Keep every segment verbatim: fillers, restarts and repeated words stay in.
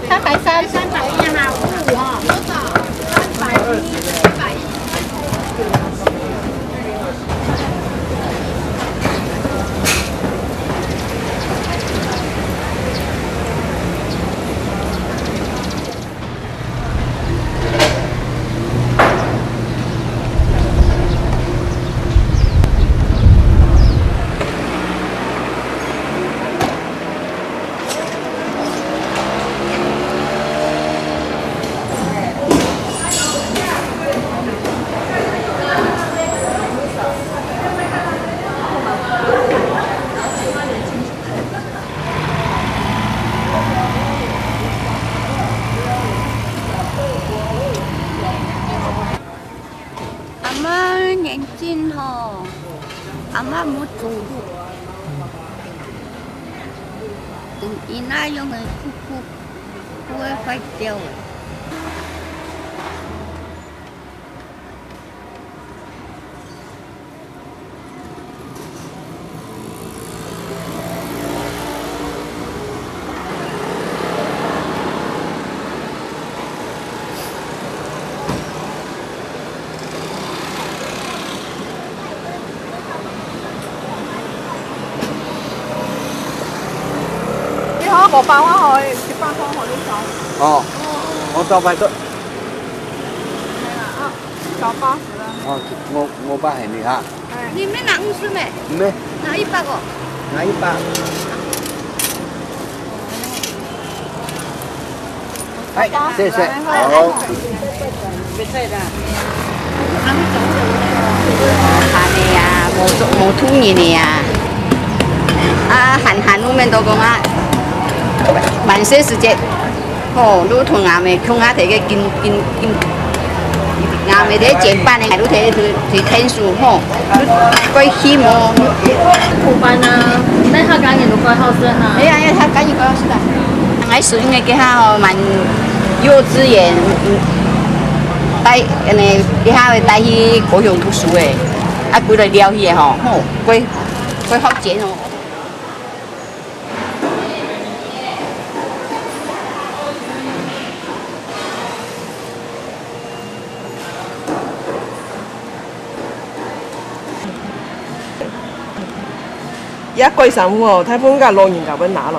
他还三三百一哈，五五哈，多少？三百一，三百一。阿媽眼睛吼，阿媽無走路，等於那樣个哭哭，哭會壞掉了。 你好，五百塊好，一百塊好，你找。哦，我找排队。找八十的。哦，我我把很厉害。哎。你们拿五十没？没。拿一百个。拿一百。 哎，謝謝。好。閒个啊，無做，無渡人个啊。啊，閒閒，你們都講啊，萬歲時節，吼，你同阿姆共下提个金，金，金，阿姆提个笺板个，你提，提，提天書，吼，你過去無？補班啊，但客家人都怪好色哈。哎呀，哎呀，客家人怪好色啦。 𠊎孫仔該下吼，滿幼稚園，嗯，帶，恁呢，該下會帶去高雄讀書誒，啊，歸來尞去誒吼，吼，歸，歸福建哦。 這个衫褲哦，大部分个老人家會拿來，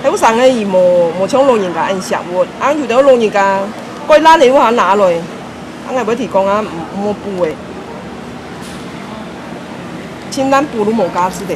後生个佢無，無像老人家恁惜物，啊，有兜老人家，過爛个又還拿來，啊，𠊎會提講啊，毋，毋好補誒，盡爛補都無價值个。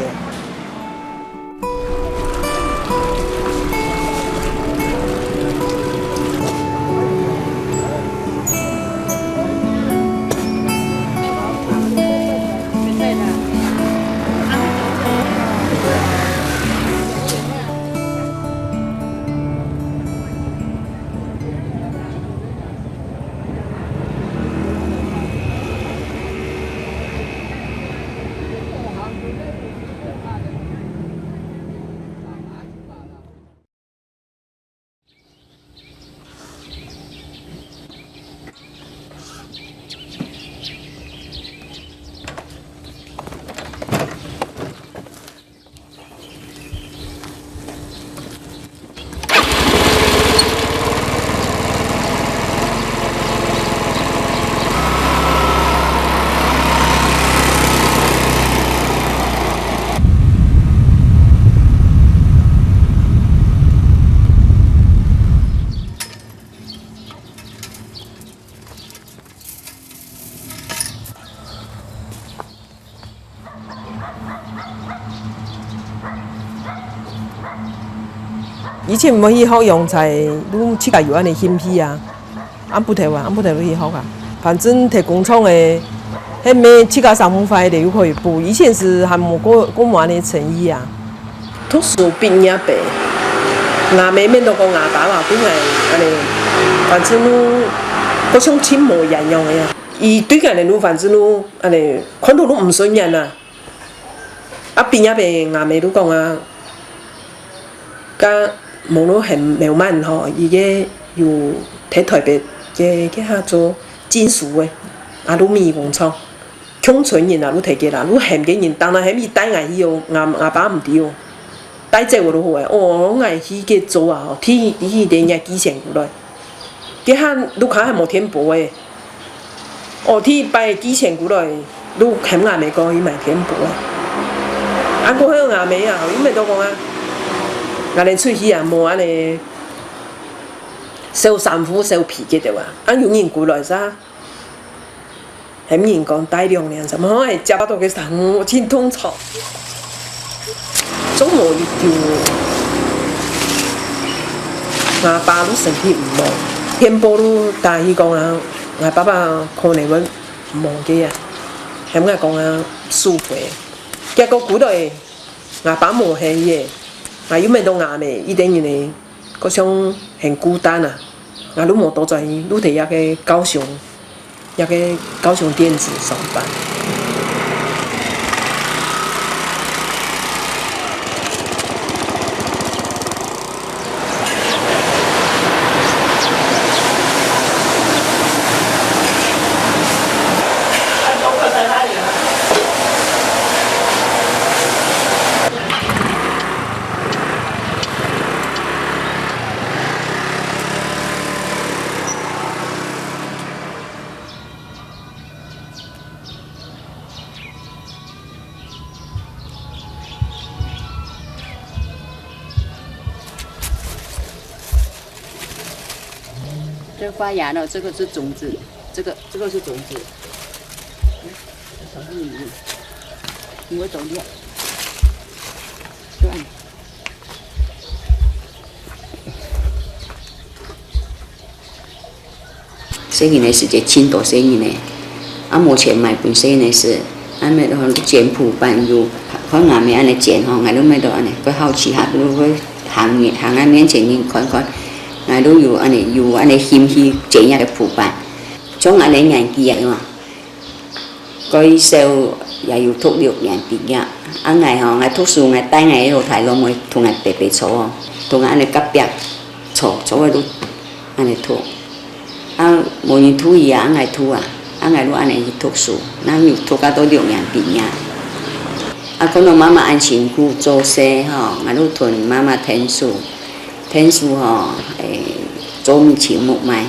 以前毋會去學洋裁，都自家有恁呢興趣啊。暗晡頭啊，暗晡頭就去學啊。反正在工廠个，係賣自家衫褲壞了又可以補。以前時還無過，過無恁呢生意啊。讀書畢業个，吾姆面都講吾爸爸對𠊎恁呢，反正就像親無一樣个啊。佢對𠊎呢，就反正就恁呢，看到就毋順眼啊。 啊，畢業个吾姆就講啊，該無就還無滿吼，佢个有在台北个，該下做金屬个，啊，就米工廠，鄉村人啊，就忒个啦，就喊个人，當然喊佢帶𠊎去哦，𠊎，𠊎爸毋知哦。帶走哦就好誒，哦，𠊎去个做啊，吼，提，提一點仔寄錢過來。該下屋下還無電波誒。哦，第一擺寄錢過來，就喊𠊎姆過去買電波誒。啊，過後𠊎姆啊，又毋知講啊，𠊎等出去啊，無恁呢，燒衫褲、燒被个對啊，啊，有人過來嗄。 喊人講帶兩領，怎麼會接到个衫褲，真痛楚。總無一久，𠊎爸就身體毋好，電報就打去講啊，𠊎爸爸可能會無个啊，喊𠊎講啊，收回。結果過來，𠊎爸無去耶，𠊎又毋知講𠊎姆一等人呢， 各種很孤單啊。𠊎就無多轉去，就在該个高雄，該个高雄電子上班。这发芽了，这个是种子，这个，这个是种子。嗯，你会懂的。就按呢。 細人仔時節盡多細人仔，啊，無錢買分細人仔食，啊，買到剪鋪板有，看𠊎姆恁呢剪吼，𠊎就買到恁呢，會好奇下，就會行，行啊面前人看看，𠊎就有恁呢，有恁呢興趣剪一个鋪板。像𠊎這年紀啊，有無？ 該時也有讀六年畢業。啊，𠊎吼，𠊎讀書，𠊎帶𠊎个老弟老妹同𠊎伯伯坐哦，同𠊎恁呢隔壁坐，坐个就恁呢讀。啊，無人渡佢啊，啊，𠊎渡啊，啊，𠊎就恁呢去讀書，然後又讀到六年畢業。啊，看到媽媽恁辛苦做事吼，𠊎就同媽媽𢯭手。 𢯭手吼，誒，做米錢目賣，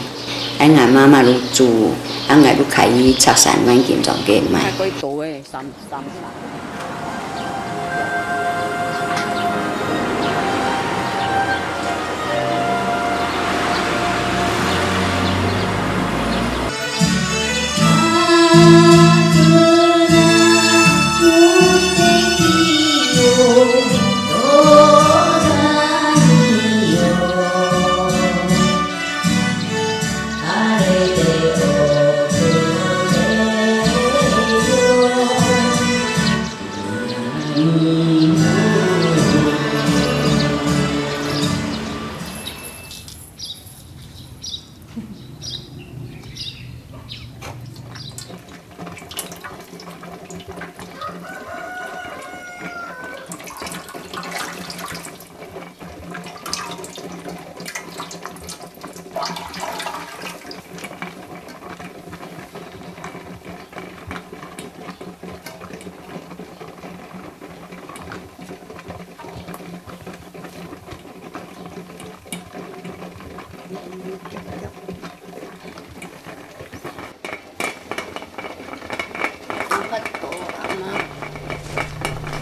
恁𠊎媽媽就煮，恁𠊎就開去赤山萬金庄該賣。大概多誒，三，三十。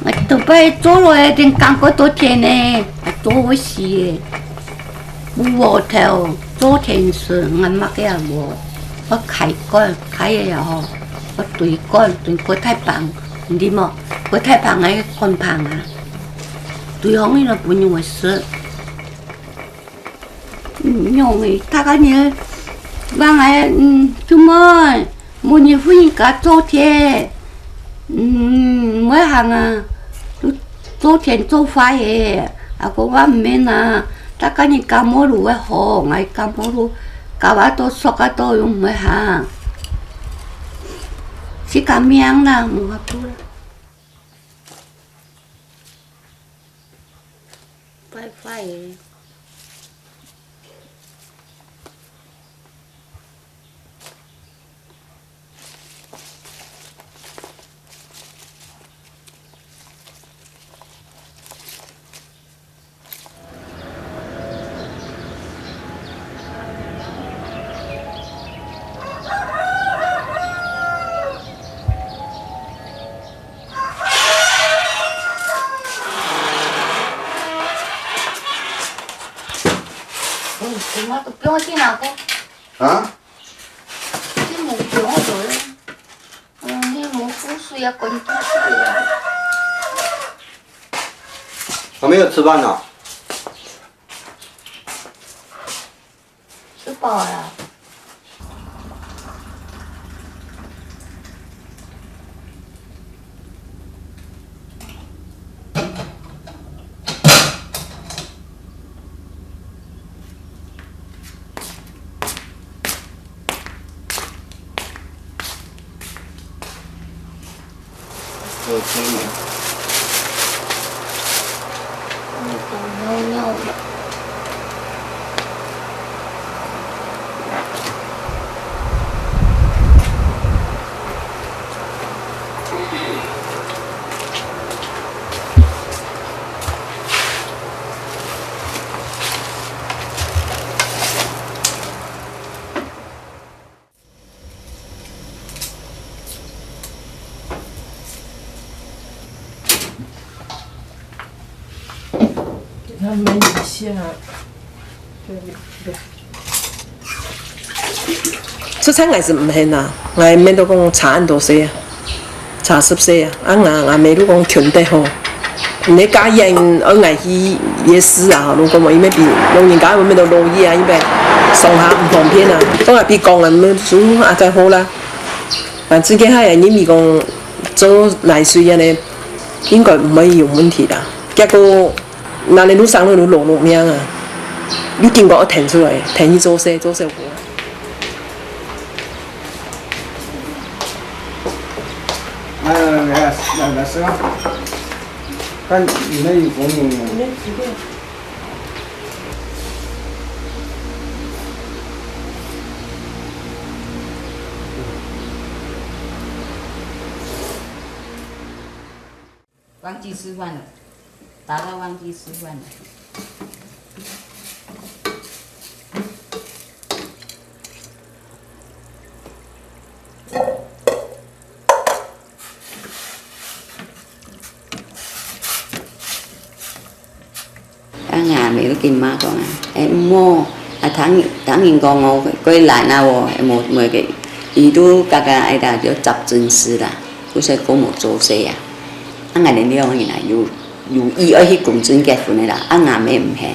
𠊎頭擺做落來，連工過多天呢，還做會死誒。有禾頭，做田時，𠊎麼个也無，愛開墾，開了吼，愛堆墾，堆過大棚，你知無？過大棚个墾棚啊，堆好了分人會食。 嗯，樣誒，大家呢，人誒，嗯，就問，問你婦人家做田，嗯，毋會行啊，就做田做壞誒，啊，講話毋免啊，大家人感冒就會好，𠊎感冒就，搞啊到，索啊到，又毋會行，自家命啦，無法度啦。 壞壞个。那个不用去拿过，啊？这没不用做了。嗯，你没补水啊，滚出水啊。还没有吃饭呢。吃饱了。佢等問一下，對，對。這餐𠊎係毋肯啊，𠊎面對講差恁多歲啊，差十歲啊，啊𠊎，𠊎姆就講：「勤得吼，你家人愛𠊎去夜市啊，如果無，因為比老人家會面對落雨啊，因為上下毋方便啊。」當然比講啊，毋係啊，再好啦。 反正佢還認為講做泥水恁呢，應該毋會有問題啦。結果，那呢路上路路落落命啊，又經過愛跈出來，跈去做事，做小工。來來來來來，來，來，來，看你們有朋友沒有？ 忘記吃飯了，打到忘記吃飯了。 啊，𠊎姆就緊罵講啊：「哎，毋好，啊，聽，聽人講哦，過懶啊哦，無，無个，佢就嘎嘎哀答就習慣勢啦，故所過無做事啊。」啊，𠊎等兩個人啊，有，有意愛去公證結婚个啦，啊，𠊎姆毋肯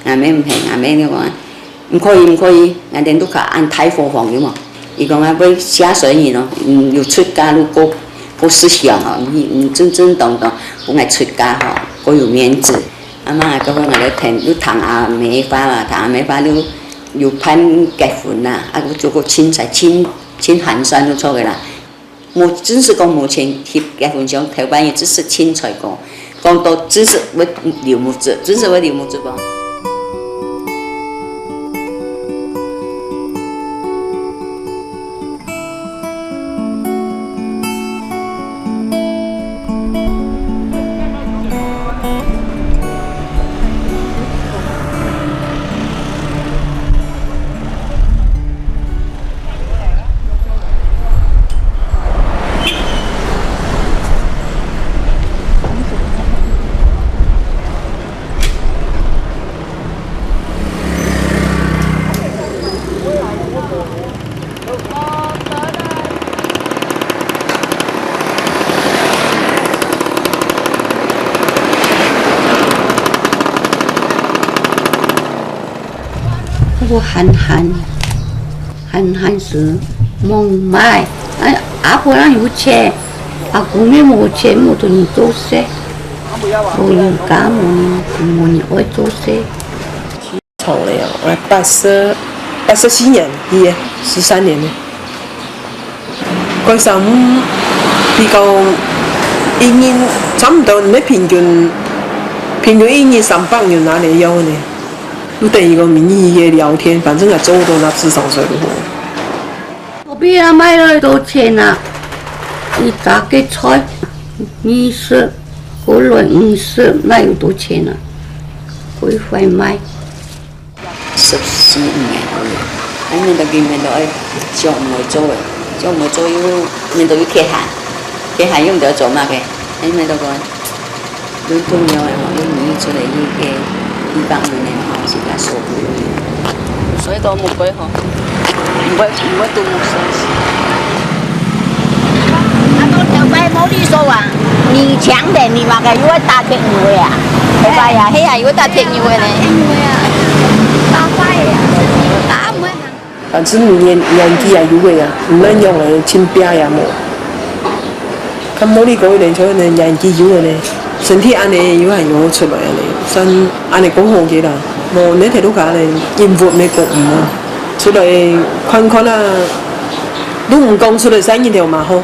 ，𠊎姆毋肯，𠊎姆就講啊： 「毋可以，毋可以，𠊎等屋下恁大伙房有無？」佢講啊，會嚇死人哦，嗯，有出嫁就過，過識相哦，你，你正正當當分𠊎出嫁吼，過有面子。啊嘛，過後𠊎就聽，又聽阿姆話嘛，聽阿姆話就有辦結婚啦，啊，就過凊彩，凊，凊寒酸就著个啦。 無，真實講無錢翕結婚相，頭半夜只識清彩講，講到真實會流目汁，真實會流目汁哦。 該个閒閒，閒閒時望買，啊，阿婆哪有錢，阿公也無錢，無同人做事，老人家無人，無人愛做事。 長了呀，𠊎八十，八十四年去个，十三年了。該上比較一日差毋多，你平均，平均一日三百銀拿來用呢。就等於講每日个聊天，反正𠊎做到那至少十五。 我比他賣了多少錢啊？一打个菜，二十，過來五十，那有多少錢啊？過一塊賣。十四五年了，哎，面到佢面到哎，就毋會做了，就毋會做，又面到又缺閒，缺閒又毋知做麼个，哎，面到講，又重要个吼，又容易出來，又个一百年个吼，自家所不容易。所以都木瓜吼，毋會，毋會堵目屎。啊，到頭擺無你說啊，你強的，你嘛个又會打鐵牛的啊，頭擺啊，嘿啊，又會打鐵牛的呢。打鐵牛的啊，打壞的啊，打毋會行。反正年，年紀也有个啊，毋論樣个，真拚也無。 看無你講一點，像恁樣年紀有个呢，身體恁樣又還有出來恁樣，算恁樣講好个啦。無，你睇到个恁樣，因為沒講毋好，出來看看啊，都毋講出來，生日頭嘛好。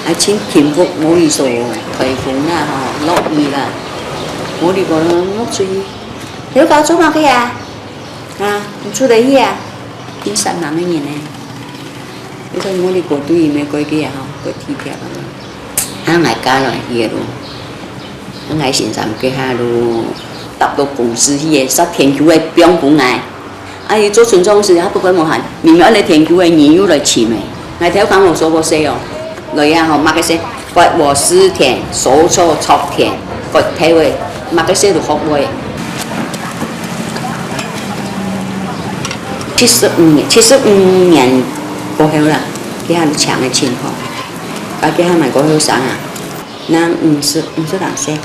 啊，真幸福，無你說，颱風啦吼，落雨啦，無你講落水，你搞做麼个啊？啊，你出來去啊？你煞猛个人呢？ 你看我哩過對伊咩過去啊吼，過體貼啊。啊，𠊎嫁落去个咯，啊，𠊎先生佢下咯，搭到公司去个，煞天橋个放分𠊎。啊，佢做村長時，啊，不管無閒，明明愛來天橋个，人又來尋个。𠊎頭講我說過誰哦，來啊吼，麼个誰，發我私田，手手插田，發頭个，麼个誰都學會。七十五年，七十五年過後啦。 佢下就請个情況，啊，佢下蠻過後生啊，那五十，五十零歲，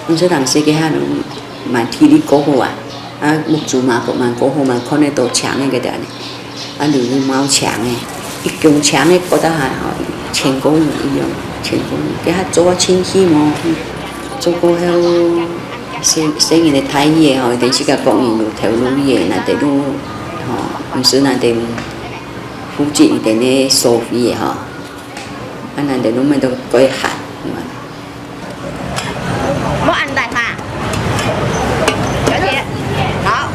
五十零歲佢下就蠻體力過好啊，啊，目珠嘛，蠻過好，蠻看得到青个个呢，啊，流流毛青个，一共青个過到下吼，千過年一樣，千過年，佢下做啊清氣嘛，做過後，細，細人个大意个吼，一定自家講有頭路个，難得路，吼，毋使難得路。 負責一點个收費个吼，啊，難得路面都過閒，對吧？莫恁大哈，小姐，好。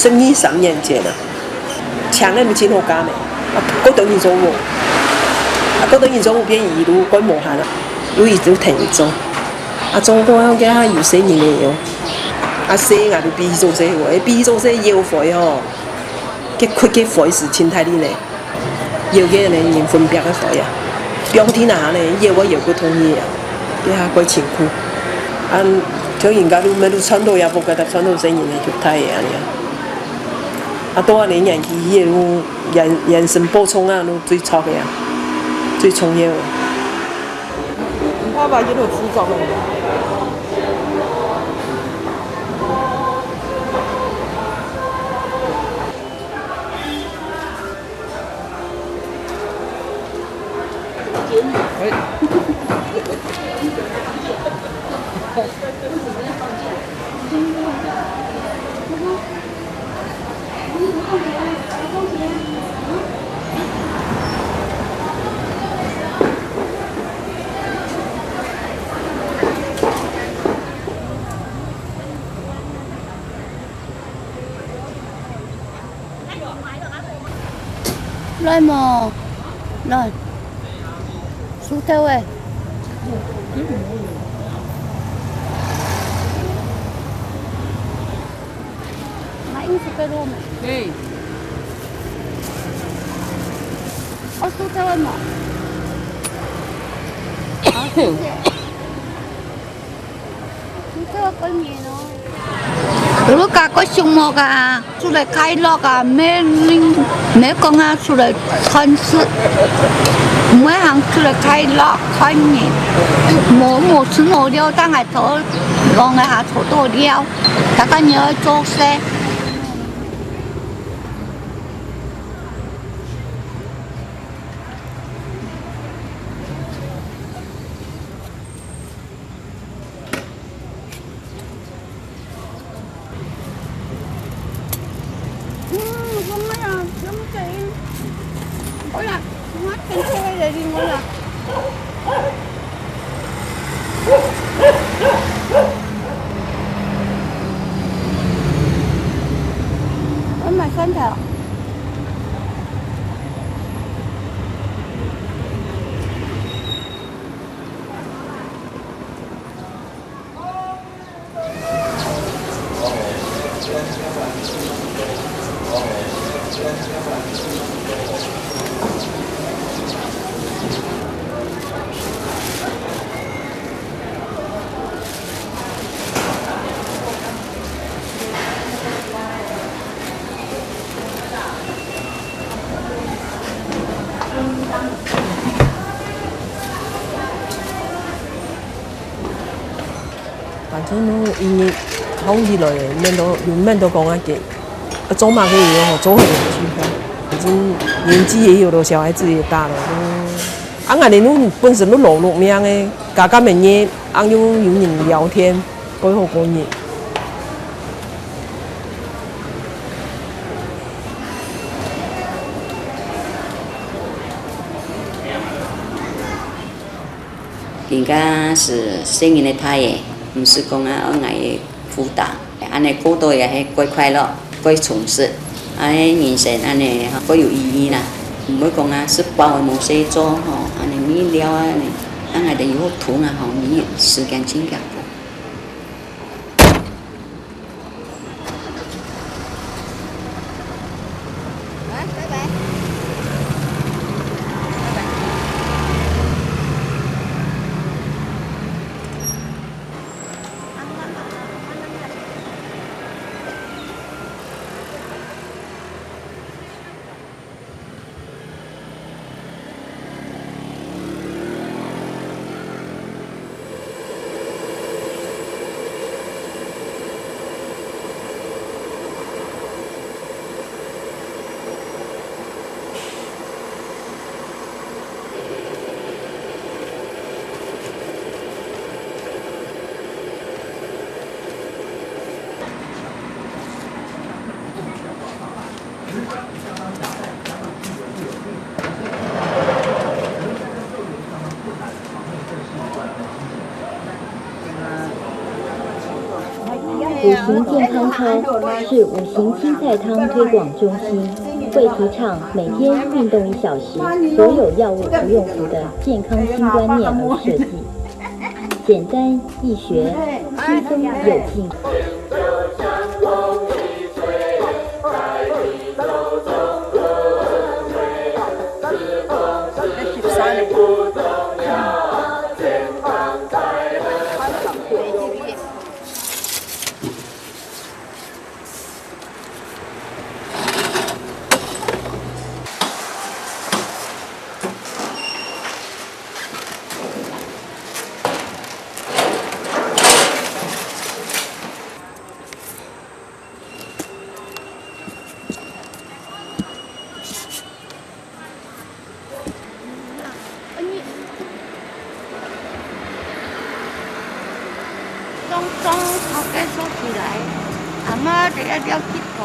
十二三年前啊，請个毋係真好加咩？啊，過多人做無？啊，過多人做無變一路過無閒啊，路一路停一做。啊，做到後个下有細人个喲。啊，細人都比做細个，比做細腰會吼，佢屈个會係真大力呢。 有个人人分別个開啊，放地那呢，也會有不同意啊，這下過辛苦。啊，像人家都沒都賺到也無，該搭賺到細人个就大个恁樣啊。啊，到恁樣年紀，佢个都人，人生補充啊，都最著个啊，最重要个。爸爸一路吃着个。 來無？來。薯條欸。買飲食个肉無？嗯。哦，薯條欸無？好，謝謝。 你這个過年哦。如果家國畜牧啊，出來開樂啊，無人，無講啊，出來看事，毋會行出來開樂看人，無，無食無料，但係坐，浪个下坐到了，大家你愛做事。 嗯，我们呀，我们给，我我买三条。 反正都一日好起來，免得，又免得講啊，个，啊，做麼个也好，做好个就好。反正年紀也有了，小孩子也大了，都，啊，𠊎等都本身都勞碌命个，加加每日，啊，又有人聊天，過好過日。 今下係細人仔大个，毋使講啊，愛𠊎个負擔，恁呢過到也係過快樂、過充實，恁呢人生恁呢過有意義啦。毋會講啊，食飽無事做吼，恁呢無聊啊，恁呢，啊，𠊎等有好通啊吼，你時間真緊過。 五行健康操是五行七菜汤推广中心为提倡每天运动一小时，所有药物不用服的健康新观念而设计。简单易学，轻松有劲。當當頭家收起來，阿媽就愛了去頭。